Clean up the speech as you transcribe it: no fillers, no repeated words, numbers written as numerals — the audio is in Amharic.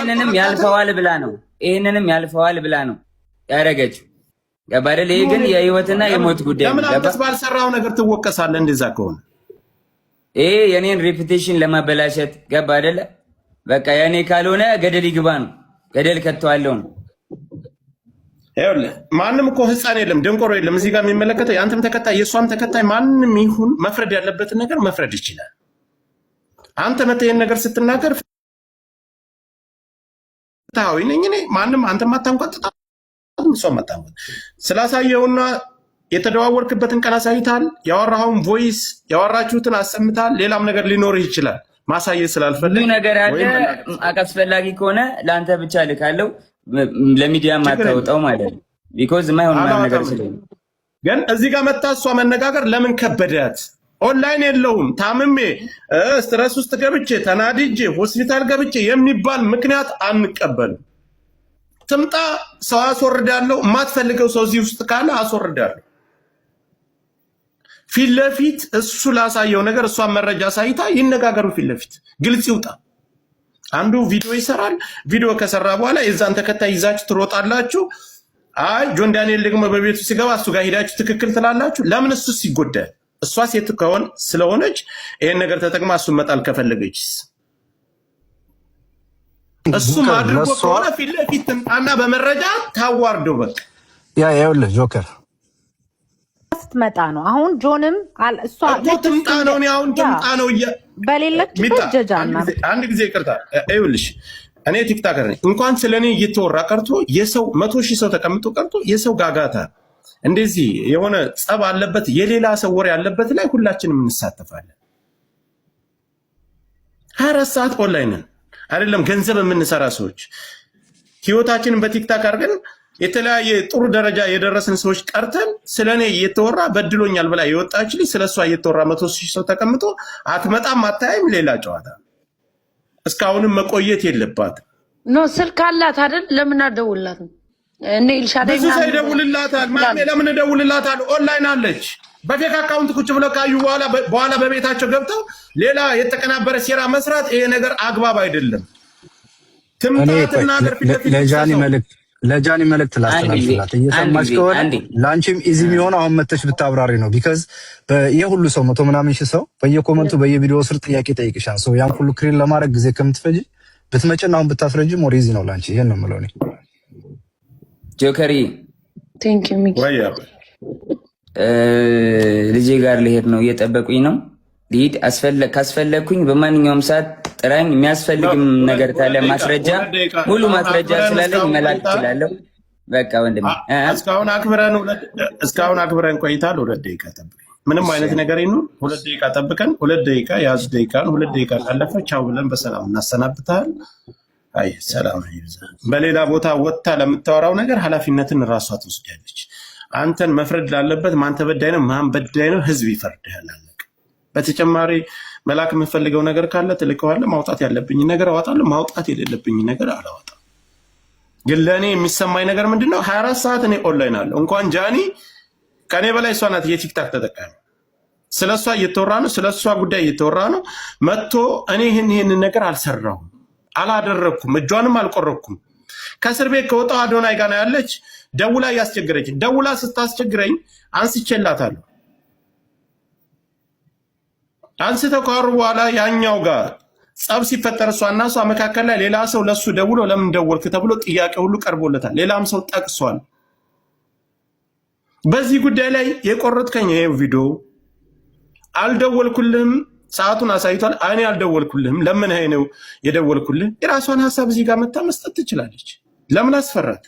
ይህንንም አልቆረጥካትም። ያልፈዋል ብላ ነው፣ ይህንንም ያልፈዋል ብላ ነው ያደረገችው። ገባ አይደል? ይሄ ግን የህይወትና የሞት ጉዳይ ለምን ነው። ገባ? አንተስ ባልሰራው ነገር ትወቀሳለህ? እንደዛ ከሆነ ይሄ የኔን reputation ለማበላሸት፣ ገባ አይደለ? በቃ የኔ ካልሆነ ገደል ይግባ ነው፣ ገደል ከተዋለው ነው። ይኸውልህ ማንም እኮ ህፃን የለም፣ ደንቆሮ የለም። እዚህ ጋር የሚመለከተው የአንተም ተከታይ የእሷም ተከታይ ማንም ይሁን መፍረድ ያለበትን ነገር መፍረድ ይችላል። አንተ መተህ ይሄን ነገር ስትናገር ፍትሃዊ ነኝ እኔ፣ ማንም አንተም አታንቋጥጣ እሷም አታንቋጥጥ። ስላሳየውና የተደዋወርክበትን ቀን አሳይታል። ያወራኸውን voice ያወራችሁትን አሰምታል። ሌላም ነገር ሊኖርህ ይችላል። ማሳየት ብዙ ስላልፈለግ ነገር አለ። ወይም መናገር አስፈላጊ ከሆነ ለአንተ ብቻ ልካለው፣ ለሚዲያ ችግር የለም። ማታወጣው ማለት ነው። Because የማይሆን ነገር አላወጣም። ስለሆነ። ግን እዚህ ጋር መታ እሷ መነጋገር ለምን ከበዳት? ኦንላይን የለውም፣ ታምሜ stress ውስጥ ገብቼ ተናድጄ ሆስፒታል ገብቼ የሚባል ምክንያት አንቀበልም። ትምጣ፣ ሰው አስወርዳለሁ። የማትፈልገው ሰው እዚህ ውስጥ ካለ አስወርዳለሁ። ፊት ለፊት እሱ ላሳየው ነገር እሷን መረጃ አሳይታ ይነጋገሩ። ፊት ለፊት ግልጽ ይውጣ። አንዱ ቪዲዮ ይሰራል። ቪዲዮ ከሰራ በኋላ የዛን ተከታይ ይዛችሁ ትሮጣላችሁ። አይ ጆን ዳንኤል ደግሞ በቤቱ ሲገባ እሱ ጋር ሄዳችሁ ትክክል ትላላችሁ። ለምን እሱስ ይጎዳል? እሷ ሴት ከሆን ስለሆነች ይሄን ነገር ተጠቅማ እሱን መጣል ከፈለገችስ እሱም ጆከር አድርጎ ለእሷ ከሆነ ፊት ለፊት ትምጣና በመረጃ ታዋርደው። በቃ Yeah፣ ይኸውልህ ጆከር ስትመጣ ነው። አሁን ጆንም እሷ እኮ ልክ ትምጣ ነው። እኔ አሁን ያ ትምጣ ነው ሚጣ በሌለችበት ጀጃ አንድ እና ጊዜ፣ አንድ ጊዜ ይቅርታ፣ ይኸውልሽ እኔ TikToker ነኝ። እንኳን ስለ እኔ እየተወራ ቀርቶ የሰው 100,000 ሰው ተቀምጦ ቀርቶ የሰው ጋጋታ እንደዚህ የሆነ ጸብ አለበት የሌላ ሰው ወሬ ያለበት ላይ ሁላችንም እንሳተፋለን። 24 ሰዓት ኦንላይን ነን። አይደለም ገንዘብ የምንሰራ ሰዎች፣ ህይወታችንን በ TikTok አድርገን የተለያየ ጥሩ ደረጃ የደረስን ሰዎች ቀርተን ስለ እኔ እየተወራ በድሎኛል ብላ የወጣች ልጅ ስለ እሷ እየተወራ 100,000 ሰው ተቀምጦ አትመጣም፣ አታይም፣ ሌላ ጨዋታ። እስካሁንም መቆየት የለባትም። No፣ ስልክ አላት አይደል? ለምን አደውልላትም? እኔ ኤልሻዳይ ብዙ ሰው ምናምን ይደውልላታል። ማሜ ለምን እደውልላታል? ኦንላይን አለች። በ fake account ቁጭ ብለው ካዩ በኋላ በኋላ በቤታቸው ገብተው ሌላ የተቀናበረ ሴራ መስራት ይሄ ነገር አግባብ አይደለም። እኔ ትምጣ፣ ቆይ ትናገር፣ ፊት ለፊት ለጃኒ ትክሰሰው። መልእክት ለጃኒ መልእክት አንድ ጊዜ ላስተላልፍላት። አንድ እየሰማች ጊዜ ከሆነ አንዴ ለአንቺም easy የሚሆነው አሁን መተሽ ብታብራሪ ነው። Because ይህ ሁሉ ሰው መቶ ምናምን ሺህ ሰው በየ comment ኡ በየቪዲዮ ስር ጥያቄ ጠይቅሻል። So ያን ሁሉ clear ለማድረግ ጊዜ ከምትፈጂ ብትመጭና አሁን ብታስረጂ more easy ነው ለአንቺ። ይሄን ነው የምለው እኔ። ጆከሪ። Thank you ሚኪ። ወይ ልጄ ጋር ልሄድ ነው፣ እየጠበቁኝ ነው። ልሂድ። ካስፈለግኩኝ በማንኛውም ሰዓት ጥራኝ። የሚያስፈልግም ነገር ካለ ማስረጃ፣ ሙሉ ማስረጃ ስላለኝ መላክ እችላለሁ። በቃ ወንድሜ እስካሁን አክብረን ቆይታል። 2 ደቂቃ ጠብቀን ምንም አይነት ነገር ይኑር፣ 2 ደቂቃ ጠብቀን፣ 2 ደቂቃ የያዙ ደቂቃ ነው። 2 ደቂቃ ካለፈ ቻው ብለን በሰላም እናሰናብታል። አይ ሰላም ይብዛ። በሌላ ቦታ ወጥታ ለምታወራው ነገር ኃላፊነትን ራሷ ትወስዳለች። አንተን መፍረድ ላለበት ማን ተበዳይ ነው ማን በዳይ ነው ህዝብ ይፈርድሃል። አለቀ። በተጨማሪ መላክ የምፈልገው ነገር ካለ ትልከዋለህ። ማውጣት ያለብኝ ነገር አወጣለሁ፣ ማውጣት የሌለብኝ ነገር አላወጣም። ግን ለእኔ የሚሰማኝ ነገር ምንድን ነው? 24 ሰዓት እኔ ኦንላይን አለሁ። እንኳን ጃኒ ከእኔ በላይ እሷ ናት የ TikTok ተጠቃሚ። ስለ እሷ እየተወራ ነው፣ ስለ እሷ ጉዳይ እየተወራ ነው። መጥቶ እኔ ይህን ይህንን ነገር አልሰራሁም፣ አላደረግኩም፣ እጇንም አልቆረኩም። ከእስር ቤት ከወጣው አዶናይ ጋር ነው ያለች። ደውላ እያስቸገረች፣ ደውላ ስታስቸግረኝ አንስቼላታለሁ። አንስተው ካወሩ በኋላ ያኛው ጋር ጸብ ሲፈጠር እሷና እሷ መካከል ላይ ሌላ ሰው ለሱ ደውሎ ለምን ደወልክ ተብሎ ጥያቄ ሁሉ ቀርቦለታል። ሌላም ሰው ጠቅሷል። በዚህ ጉዳይ ላይ የቆረጥከኝ ይሄ ቪዲዮ አልደወልኩልህም፣ ሰዓቱን አሳይቷል። እኔ አልደወልኩልህም፣ ለምን ነው የደወልኩልህ? የራሷን ሀሳብ እዚህ ጋር መታ መስጠት ትችላለች። ለምን አስፈራት?